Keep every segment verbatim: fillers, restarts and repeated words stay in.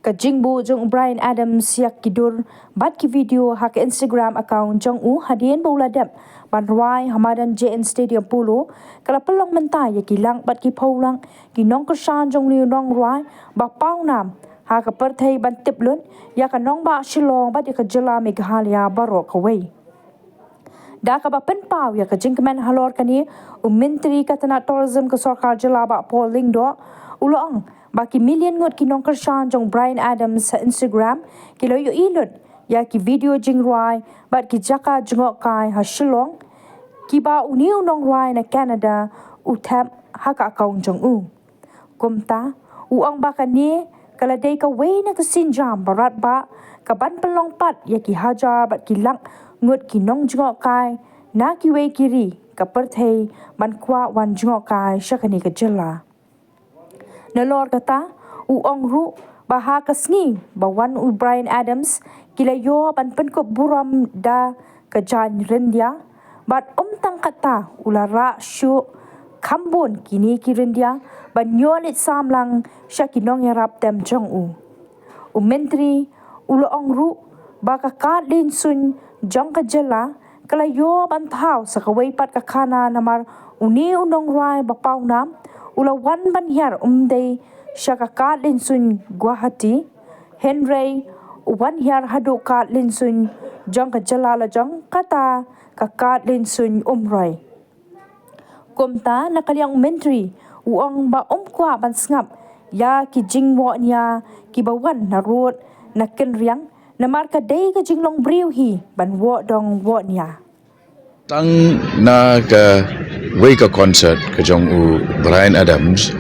Ka jingbuh jong u Bryan Adams ïa ki dur bad ki video ha ka Instagram account jong u hadien ba u la dep ban rwai ha madan J N Stadium Polo, ka la pynlong mynta ïa ki lak bad ki phew lak ki nongkyrshan jong une u nongrwai ba pawnam ha ka pyrthei ban tip lut ïa ka nongbah Shillong bad ïa ka jylla Meghalaya baroh kawei. Da kaba pynpaw ïa ka jingkmen halor kane, u Myntri ka tnat Tourism ka Sorkar Jylla Bah Paul Lyngdoh u la ong ba ki million ngut ki nongkyrshan jong Bryan Adams ha Instagram ki la ïohi lut ïa ki video jingrwai bad ki jaka jngohkai ha Shillong kiba une u nongrwai na Canada u thep ha ka account jong u. Kumta, u ong ba kane ka la dei kawei na ka sienjam ba radbah kaban pynlong pat ïa ki hajar bad ki lak ngut ki nongjngohkai na kiwei ki ri ka pyrthei ban kwah wan jngohkai sha kane ka jylla. Nalor kata, u ong ruh ba ha ka sngi ba wan u Bryan Adams ki la ïoh ban pynkup burom da ka jaiñ ryndia bad ym tang katta, u la rah shuh kham bun kine ki ryndia ban ïoh leit sam lang sha ki nongïarap tem jong u. U Myntri u la ong ruh ba ka kad lynsuiñ jong ka jylla ka la ïoh ban thaw sa kawei pat ka khana namar une u nongrwai ba pawnam u la wan ban hiar um dei sha ka kad lynsuiñ Guwahati, hynrei u wan hiar haduh kad lynsuiñ jong ka jylla lajong, kata ka kad lynsuiñ Umroi. Kumta na ka liang u Myntri u ong ba um kwah ban sngap ïa ki jingwoh nia kiba wan na rud na kynriang namar ka dei ka jinglong briew hi ban woh dong woh nia. Tang na kawei ka concert ka jong u Bryan Adams,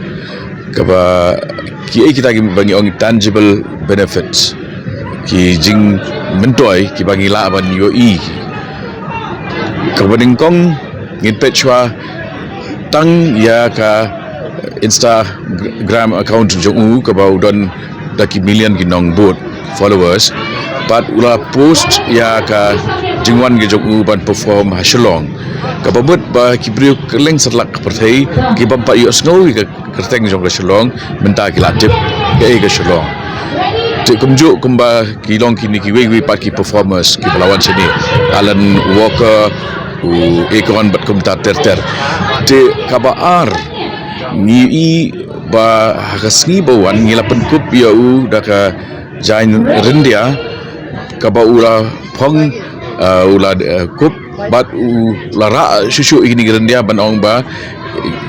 kaba kiei kita kiba ngi ong tangible benefits, ki jingmyntoi kiba ngi lah ban ïohi. Kaba nyngkong, ngin peit shuwa tang ïa ka Instagram account jong u kaba u don da ki million ki nongbud followers, bad u la post ïa ka jingwan ka jong u ban perform ha Shillong. Kaba mut ba ki briew kylleng satlak ka pyrthei ki bym pat ïohsngew ïa ka kyrteng jong ka Shillong, mynta ki la tip kaei ka Shillong. Te kumjuh kumba ki long kine kiwei kiwei pat ki performers kiba la wan shane, Alan Walker, u Akon bad kumta ter ter. Te kaba ar, ngi i ba ha ka sngi ba wan ngi la pynkup ïa u da ka jaiñ ryndia kaba u la phong, uh, u la, uh, kup bad u la rah shuh shuh ïa kine ki ryndia ban ong ba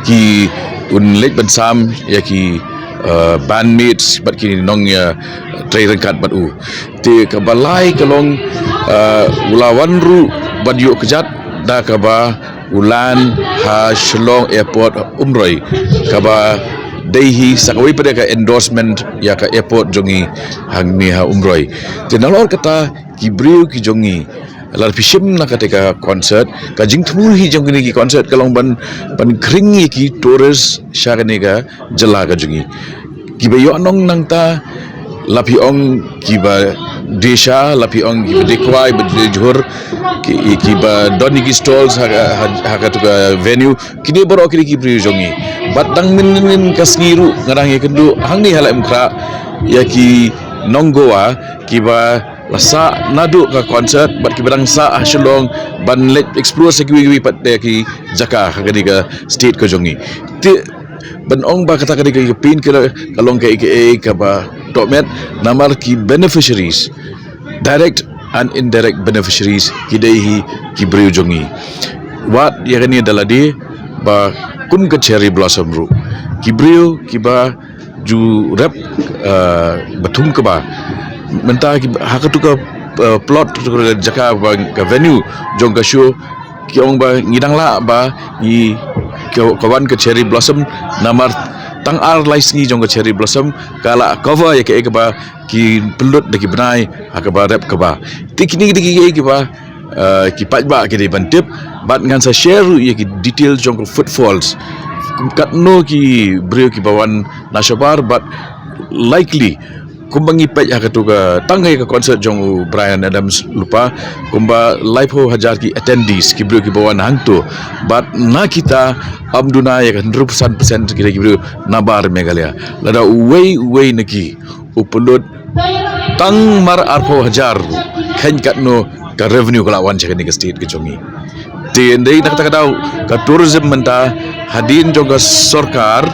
ki un leit ban sam ïa ki, uh, bandmates bad ki nong ïa trei ryngkat bad u. Te kaba lai ka long, uh, u la wan ruh ban ïoh kjat da kaba u land ha Shillong Airport Umroi, kaba dei hi sa kawei pat ka endorsement ïa ka airport jong ngi hangne ha Umroi. Te nalor kata ki briew ki jong ngi, lada phi shim na kata ka concert, ka jingthmu hi jong kine ki concert ka long ban, ban khring ïa ki tourist sha kane ka jylla ka jong ngi. Kiba ïoh nong nangta, la phi ong kiba die sha, la phi ong kiba die kwai, ba die jhur, ki, kiba don ïa ki stalls ha, ha, ha katu ka venue, kine baroh kine ki briew jong ngi. Bad dang mynnin ka sngi ruh nga dang ïakynduh hangne ha Laitumkhrah ïa ki nong Goa kiba la sah naduh ka concert bad kiba dang sah ha Shillong ban leit explore sa kiwei kiwei pat de ki jaka ha kane ka state ka jong ngi. Te ban ong ba kata kane ka painkiller ka long kaei kaei kaba tohmet, namar ki beneficiaries, direct and indirect beneficiaries, ki dei hi ki briew jong ngi. Wat ïa kane da lade ba kum ka Cherry Blossom ruh, ki briew kiba ju rep, uh, ba thung kaba mynta ki ha katu ka, uh, plot, katu ka jaka ba ka venue jong ka show, ki ong ba ngi dang lah ba ngi ka, ka wan ka Cherry Blossom, namar tang ar lai sngi jong ka Cherry Blossom ka la cover ïa kaei kaba ki pynlut da ki bnai ha kaba rep kaba. Te kine ki dei kiei kiba, uh, ki paidbah ki dei ban tip, bad ngan sa share ruh ïa ki details jong ka footfalls. Katno ki briew kiba wan na shabar, bad likely kumba ngi peit ha katu ka, tang ha ka concert jong u Bryan Adams lypa, kumba laiphew hajar ki attendees, ki briew kiba wan hangto. Bad na kita, ym duna ïa ka hynriewphew san percent ki dei ki briew nabar Meghalaya. Lada uwei uwei na ki u pynlut Tang mar arphew hajar, khein katno ka revenue ka la wan sha kane ka state ka jong ngi. Te ynda na kata ka daw, ka tourism mynta, hadien jong ka sorkar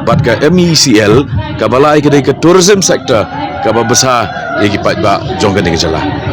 bad ka M E C L, kaba lai ka dei ka tourism sector kaba bsa ïa ki paidbah jong kane ka jylla.